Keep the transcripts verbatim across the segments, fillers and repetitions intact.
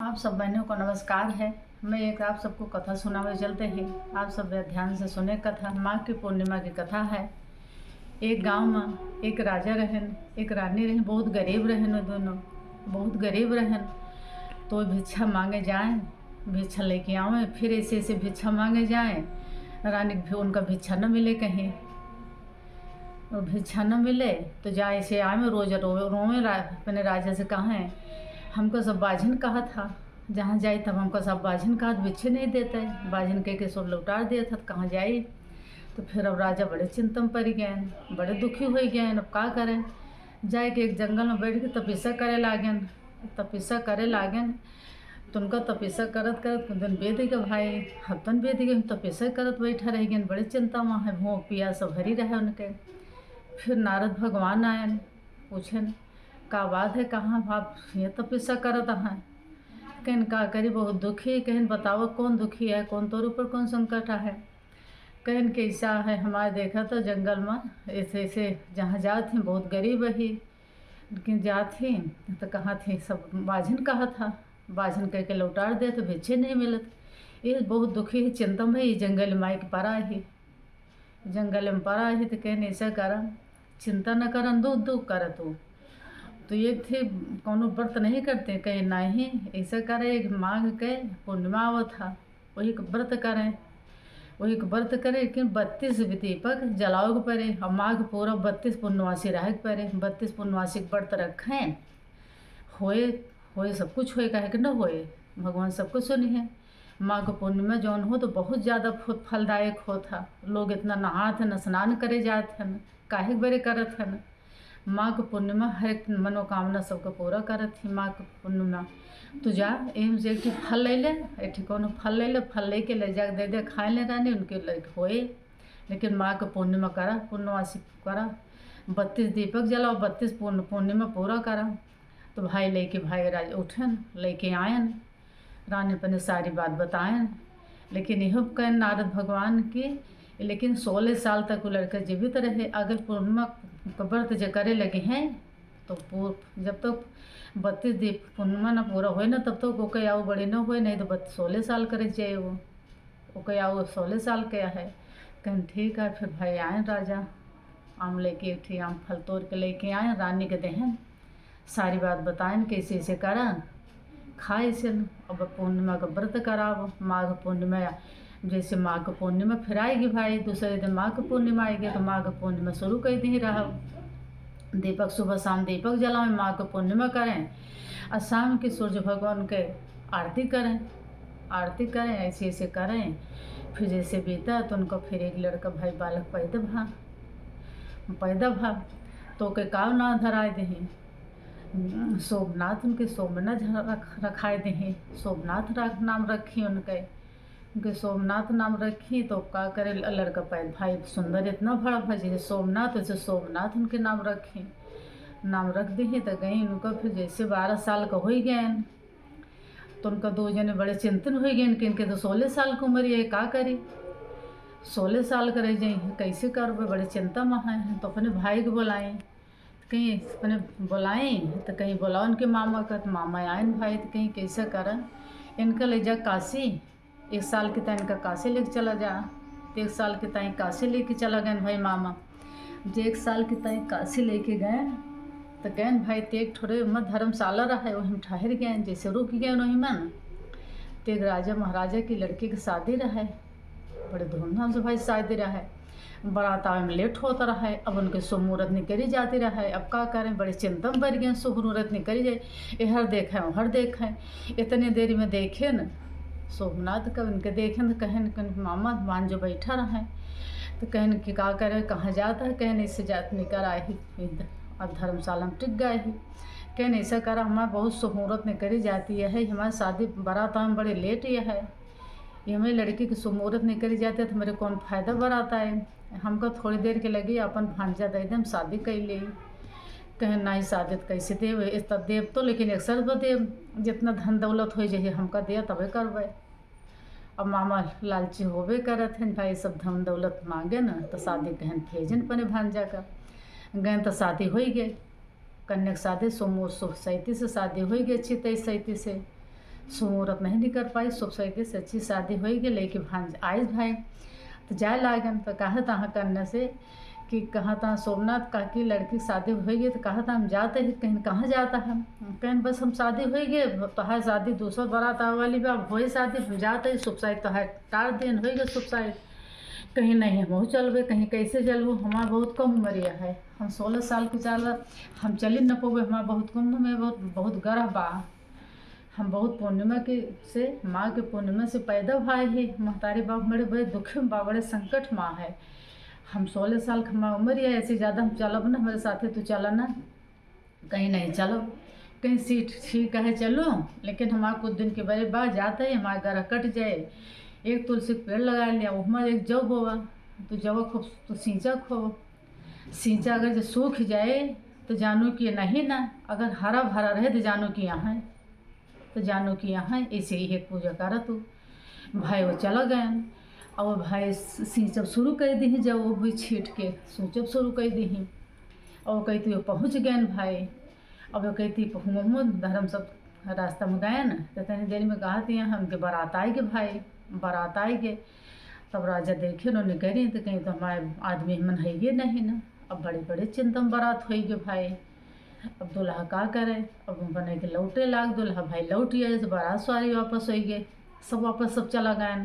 आप सब बहनों को नमस्कार है। मैं एक आप सबको कथा सुनावे चलते हैं, आप सब ध्यान से सुने। कथा माघ की पूर्णिमा की कथा है। एक गांव में एक राजा रहन, एक रानी रहन, बहुत गरीब रहन, वो दोनों बहुत गरीब रहन। तो भिक्षा मांगे जाए, भिक्षा लेके आवे, फिर ऐसे ऐसे भिक्षा मांगे जाए, रानी के भी उनका भिक्षा न मिले कहीं। और भिक्षा न मिले तो जाए से आवे रोज रो-, रोवे रा-, अपने राजा से कहे, "हमको सब बाझिन कहा था, जहाँ जाई तब हमको सब बाझिन कहा, भिक्षे नहीं देते, बाझिन कह के सब लौटार दिया था, तो कहाँ जाई?" तो फिर अब राजा बड़े चिंता में पड़ गए, बड़े दुखी हो गए, अब का करें? जाए के एक जंगल में बैठ के तपस्या करे लागेन। तपस्या करे लागेन, तो उनका तपस्या करत करत कुछ दिन बीत गए भाई, हफ्तन बीत गए, तपस्या करत बैठा रह गए, बड़े चिंता में है, भूख पियास सब हरी रहे उनके। फिर नारद भगवान आयन, पूछेन, "का बात है, कहाँ आप ये तपस्या करत हैं?" कहन, "का करी, बहुत दुखी।" कहन, "बताओ, कौन दुखी है, कौन तोर ऊपर कौन संकट है?" कहन, "कैसा है, हमारे देखा तो जंगल में ऐसे ऐसे जहाँ जात हैं, बहुत गरीब ही, लेकिन जात ही तो कहा थे सब बाझिन कहा था, बाझिन कह के लौटार दे तो भिक्षे नहीं मिलत। ये बहुत दुखी है, चिंता में है, ये जंगल माई के परा है, जंगल में परा है।" तो कहन, "ऐसा करा, चिंता न करन, दुख दुख करत हो।" तो एक थे कौनो व्रत नहीं करते, कहे, "नहीं, ऐसा करे, एक माघ के पूर्णिमा आवत था, वही के व्रत करें, वही के व्रत करें, लेकिन बत्तीस दीपक जलावे के पड़े, और माघ पूरा बत्तीस पूर्णवासी रहे के पड़े, बत्तीस पूर्णवासी के व्रत रखें, होए, होए सब कुछ होए, काहे के न होए, भगवान सब कुछ सुनी है।" माघ पूर्णिमा जौन हो तो बहुत ज़्यादा फु-, फलदायक होत है। लोग इतना नहात हैं, स्नान करे जात हैं, काहे के बरे करत हैं। माघ पूर्णिमा हर एक मनोकामना सबके पूरा करत ही। माघ पूर्णिमा तो जा, एम से एक ठे फल ले ले, एक ठे कौनो फल ले ले, फल लेके ले जाके दे दे, खाए ले रानी, उनके लइके होए। लेकिन माघ पूर्णिमा करा, पूर्णवासी करा, बत्तीस दीपक जलाओ, बत्तीस पूर्ण-, पूर्णिमा पूरा करा। तो भाई लेके, भाई राज उठन, लेके आयन, रानी अपने सारी बात बतायन। लेकिन इहो कहन नारद भगवान की, लेकिन सोलह साल तक वो लड़का जीवित रहे। अगर पूर्णिमा का व्रत जे करे लगे हैं, तो पू-, जब तक बत्तीस दीप पूर्णिमा ना पूरा होए ना, तब तक ओके आऊ बड़ी ना होए, नहीं तो बत-, सोलह साल करे जाए वो, ओके आऊ सोलह साल के है। कहन, "ठीक है।" फिर भाई आए राजा, आम लेके, एक ठे आम फल तोड़ के लेके आए, रानी के देहन, सारी बात बताएन, कैसे ऐसे करा, खा ऐसे न। अब पूर्णिमा का व्रत कराव, माघ पूर्णिमा, जैसे माघ पूर्णिमा फिर आएगी भाई, दूसरे दिन माघ पूर्णिमा आएगी, तो माघ पूर्णिमा शुरू कर दी रहा। दीपक, सुबह शाम दीपक जलावें, माघ पूर्णिमा करें, और शाम के सूर्य भगवान के आरती करें, आरती करें, ऐसे ऐसे करें। फिर जैसे बीता तो उनको फिर एक लड़का भाई बालक पैदा भा, पैदा भा, तो ओके का नाम धराए देही? सोमनाथ, उनके सोमनाथ रख-, रखाए देही, सोमनाथ रख-, नाम रखी उनके, उनके सोमनाथ नाम रखी। तो का करे, ल-, लड़का पैदा भाई सुंदर इतना बड़ा भा, जैसे सोमनाथ, वैसे सोमनाथ उनके नाम रखी, नाम रख देही। तो गई उनका फिर जैसे बारह साल का हो ही गए, तो उनका दो जने बड़े चिंतन हो गए कि इनके तो सोलह साल की उम्र है, का करी, सोलह साल करे जाई, कैसे करबे, बड़े चिंता में हैं। तो अपने भाई के बुलाए, कहीं अपने बुलाए तो कहीं बुलाओ उनके मामा का, तो मामा आयन भाई, तो कहीं कैसे करन, इनका ले जा काशी, एक साल के ताईं इनका काशी लेके चला जा। तो एक साल के ताईं काशी लेके चला गए भाई मामा। जे एक साल के ताईं काशी लेके गए, तो गए भाई, ते एक ठोरे में धर्मशाला रहे, वहीं ठहर गए, जैसे रुक गए वहीं मन। तो एक राजा महाराजा की लड़की की शादी रहे, बड़े धूमधाम से भाई शादी रहे। बारात आवे में लेट होता रहे, अब उनके शुभ मुहूर्त निकरी जाती रहे। अब का करें, बड़े चिंता में पड़ गए, शुभ मुहूर्त निकरी जाए, एहर देखें, ओहर देखें। इतनी देरी में देखें न सोमनाथ का, उनके देखें तो कहें कि मामा, मान जो बैठा रहे, तो कहें कि का करे, कहाँ जाता है? कहें, "इससे जात निकर आए ही, अब धर्मशाला में टिक गए ही।" कहें, "ऐसा करा, हमारे बहुत शुभ मुहूर्त निकरी जाती है, हमारी शादी बारात आवे में बड़े लेट ये है।" ये मेरी लड़की की शुभ मुहूर्त निकरी जाती है, तो मेरे कौन फायदा बारात आए? हमको थोड़ी देर के लगी, अपन भांजा दे दे, हम शादी कर ले। कहें, "नहीं, शादी तो कैसे देव, इतना देव तो, लेकिन एक शर्त पर देव, जितना धन दौलत हो जाए, हमका दे, तबे करबे।" अब मामा लालची होबे करत हैं भाई, सब धन दौलत मांगे न, तो शादी कहें भेजन अपने भांजा का। गए तो शादी हो ही गई, कन्या के शादी सोमो सो सैती से शादी हो ही गई, अच्छी तय सैती से। शुभ मुहूर्त नहीं निकर पाई, शुभ सही से अच्छी शादी होई गई, लेके भांज आइस भाई। तो जाए लागन, तो कहा तहाँ करने से कि कहा तहाँ सोमनाथ काकी लड़की की शादी होई गई, तो कहा था हम जाते हैं, कहीं कहाँ जाता है? कहीं बस हम शादी होई गए, तोहार शादी दूसर बारात आवे वाली बा, अब होई शादी, हम जाते हैं, शुभ शाही तोहार टार दिन होई गए, शुभ शाही। कहीं नहीं हम चलबे, कहीं कैसे चलबो, हमार बहुत कम उमरिया है, हम सोलह साल के चाल, हम चली न पबे, हमार बहुत कम में बहुत, बहुत गर्भ बा। हम बहुत पूर्णिमा के से, माँ के पूर्णिमा से पैदा भाई है। महतारी बाप बड़े, बड़े दुख में बा, बड़े संकट माँ है। हम सोलह साल के हमार उम्र है, ऐसे ज़्यादा हम चलब ना, हमारे साथे तू चला ना, कहीं नहीं चलब, कहीं सीट ठीक है चलो, लेकिन हमार कुछ दिन के बड़े बा जाते है, हमार गरह कट जाए, एक तुलसी के पेड़ लगा लिया, उसमें एक जौ बोवा, तो जौ खूब तो सींचा खूब, सींचा अगर जो सूख जाए तो जानो कि नहीं ना, अगर हरा भरा रहे तो जानो कि यहाँ है, तो जानो कि यहाँ है, ऐसे ही एक पूजा करत हो। भाई वो चला गए, और भाई सींचब शुरू कर दी, जब वो भी छीट के सूचब शुरू कर दी, और कही तो पहुँच गए भाई। अब वो कहती पहुँच धर्म सब रास्ता में गए न, तो तनी देर में कहा थी हमके बारात आए गए भाई, बारात आए गए। तब राजा देखे न निकरी तो कहीं तो हमारे आदमी मन है ये नहीं ना। अब बड़े बड़े चिंता में बारात होई गए भाई। अब दुल्हा का करे, अब बने के लौटे लाग, दुल्हा भाई लौट आए, तो बारात सवारी वापस होई गए, सब वापस सब चला गए।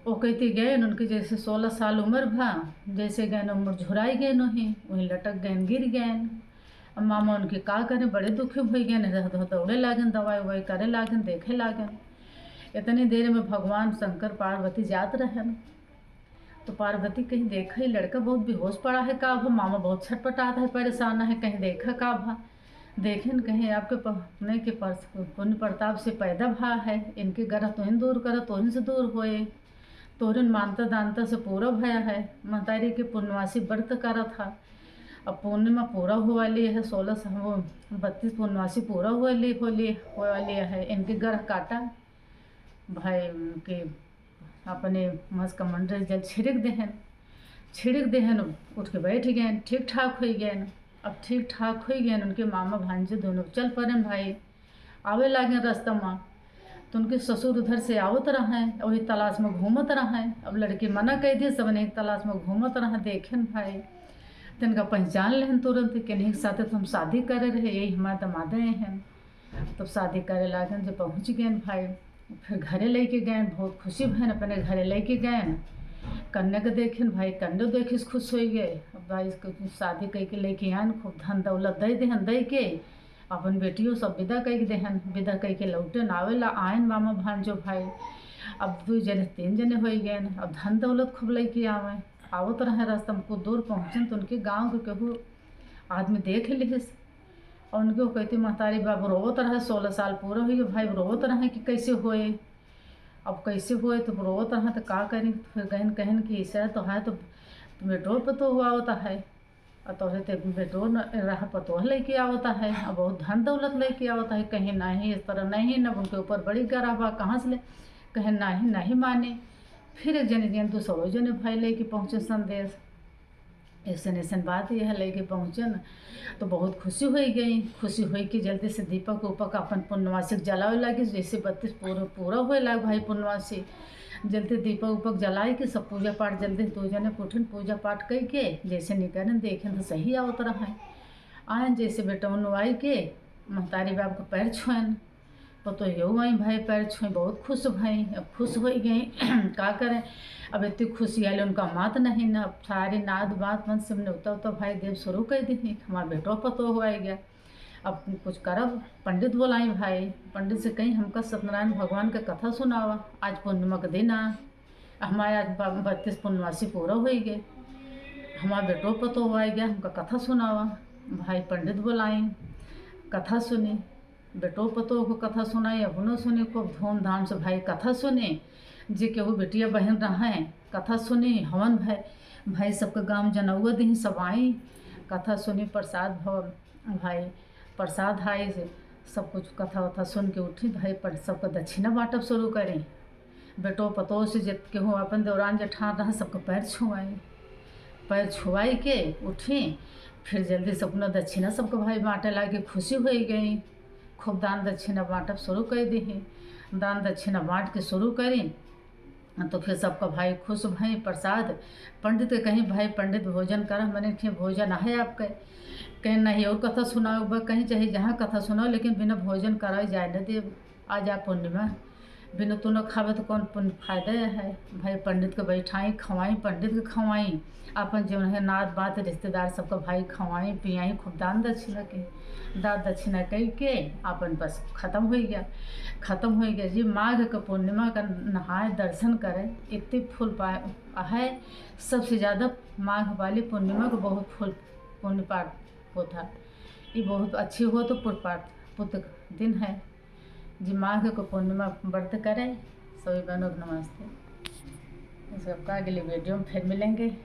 वो कहती गए उनके जैसे सोलह साल उम्र भा, जैसे गए उम्र झुराई गए नहीं, वहीं लटक गए, गिर गए। अब मामा उनके का करे, बड़े दुखी हो गए, दौड़े लागन, दवाई उवाई करे लागन, देखे लागन। इतनी देर में भगवान शंकर पार्वती जात रहन। तो पार्वती कहीं देखा, ये लड़का बहुत बेहोश पड़ा है का भा, मामा बहुत छटपटात है, परेशान है, कहीं देखा का भा। देखेन कहीं आपके प-, अपने के पर-, पुण्य प्रताप से पैदा भा है, इनके गरह तोहिन दूर कर, तोहिन से दूर होए, तोहिन मानता दानता से पूरा भया है। महतारी के पूर्णवासी व्रत करत हा। अब पूर्णिमा पूरा हो वाली है, सोलह से वो बत्तीस पूर्णवासी पूरा हो वाली, होली हो वाली है। इनके गरह काटा भाई के अपने मस कमंडल जल छिड़क देहन, छिड़क देहन, उठ के बैठ गए, ठीक ठाक हो गए। अब ठीक ठाक हो गए, उनके मामा भांजे दोनों चल पड़न भाई, आवे लागन रास्ता में। तो उनके ससुर उधर से आवत रहे, वही तलाश में घूमत रहे। अब लड़की मना कह दिए, सब एक तलाश में घूमत रहे, देखेन भाई, तिनका पहचान लेहन तुरंत कि इन्हीं के साथे तो हम शादी करे रहे, यही हमारे दमादे हैं। तब शादी करे लागन, जब पहुँच गए भाई, फिर घरे लेके गए, बहुत खुशी भयन, अपने घरे लेके गए, कन्या के देखेन भाई, कन्या देखिस खुश हो गए। अब भाई इसको शादी करके लेके आन, खूब धन दौलत दे देहन, दे के अपन बेटियों सब विदा कई देहन, विदा कई के लौटेन, आवेला आयन मामा भांजो भाई। अब दो जने तीन जने हो गए, अब धन दौलत खूब लेके आवे। आवत रहे रास्ता में कुछ दूर पहुँचन तो उनके गाँव के केहू आदमी देख लिहिस। और उनके वो कहती महतारी बाबू रोवत रहे, सोलह साल पूरा हुई भाई रोवत रहे कि कैसे होए, अब कैसे होए तो रोवत रहे तो का करी। तो फिर गहन कहन कि ऐसा तो है तो बेटो पतो हुआ होता है, और तोहरे ते बेटो न रहा पतोह लेके आवता है, अब बहुत धन दौलत लेके आवता है, कहीं नहीं इस तरह नहीं न, उनके ऊपर बड़ी गरह बा, कहाँ से ले, कहे नहीं, नहीं माने। फिर एक जने जन दूसरो जने भाई लेके पहुँचे संदेश, ऐसन ऐसन बात यह लेके पहुँचे न, तो बहुत खुशी हो गई। खुशी हो के जल्दी से दीपक उपक अपन पूर्णवासी के जलावे लागी, जैसे बत्तीस पूरा पूरा होए लाग भाई पूर्णवासी। जल्दी दीपक उपक जलाए के सब पूजा पाठ जल्दी दो जने उठन, पूजा पाठ कई के जैसे निकलन देखें तो सही आवत रहे। आयन जैसे बेटौन आई के महतारी बाप के पैर छुएन, पतोहियो आई भाई पैर छुए, बहुत खुश भई। अब खुश हो गई, का करें, अब इतनी खुशी आयल उनका मात नहीं ना। अब सारे नाद बात मन से हमने उतर उतर भाई देव शुरू कर दी, हमार बेटो पतोह हो गया। अब कुछ करब, पंडित बोलाई भाई, पंडित से कहीं हमका सत्यनारायण भगवान के कथा सुनावा, आज पूर्णिमा के दिन आ, हमारे आज ब-, बत्तीस पूर्णवासी पूरा हो गए, हमार बेटो पतोह हो गया, हमका कथा सुनावा। भाई पंडित बोलाई, कथा सुनी, बेटो पतोह को कथा सुनाई, अपनो सुनी, खूब धूमधाम से भाई कथा सुनी। जे केहू बेटिया बहन रहे, कथा सुनी, हवन भाई, भाई सबके गाँव जनौआ दी, सब आई, कथा सुनी, प्रसाद भवन भाई, प्रसाद आई से सब कुछ कथा वथा सुन के उठी भाई, पर सबके दक्षिणा बांटब शुरू करी। बेटो पतोह से जित केहू अपन दौरान जेठान रहे, सबके पैर छुआई, पैर छुआई के उठी, फिर जल्दी से अपना दक्षिणा सबके भाई बांटे लागे, खुशी हो गई। खूब दान दक्षिणा बाँटब शुरू कर दीही। दान दक्षिणा बाँट के शुरू करी तो फिर सबका भाई खुश भई। प्रसाद पंडित के कहीं, "भाई पंडित भोजन करा।" मने कि भोजन है आपके। कहीं, "नहीं और कथा सुनाओ बा।" कहीं, "चाहे जहाँ कथा सुनाओ, लेकिन बिना भोजन कराए जाए न देब। आज आप पूर्णिमा, बिना तू न खावे तो कौन पुण्य फायदा है?" भाई पंडित के बैठाई, खवाई, पंडित के खवाई, अपन जौन है नात बात रिश्तेदार सबका भाई खवाई पियाई, खूब दान दक्षिणा के, दान दक्षिणा कई के अपन बस खत्म हो गया, खत्म हो गया जी। माघ के पूर्णिमा का नहाए दर्शन करे, इतने फूल पा है, सबसे ज़्यादा माघ वाली पूर्णिमा को बहुत फूल पुण्य पाठ होता। ये बहुत अच्छी हो तो पुत पाठ पुत दिन है जी। माघ को पूर्णिमा व्रत करे। सभी बहनों को नमस्ते। सबका अगले वीडियो में फिर मिलेंगे।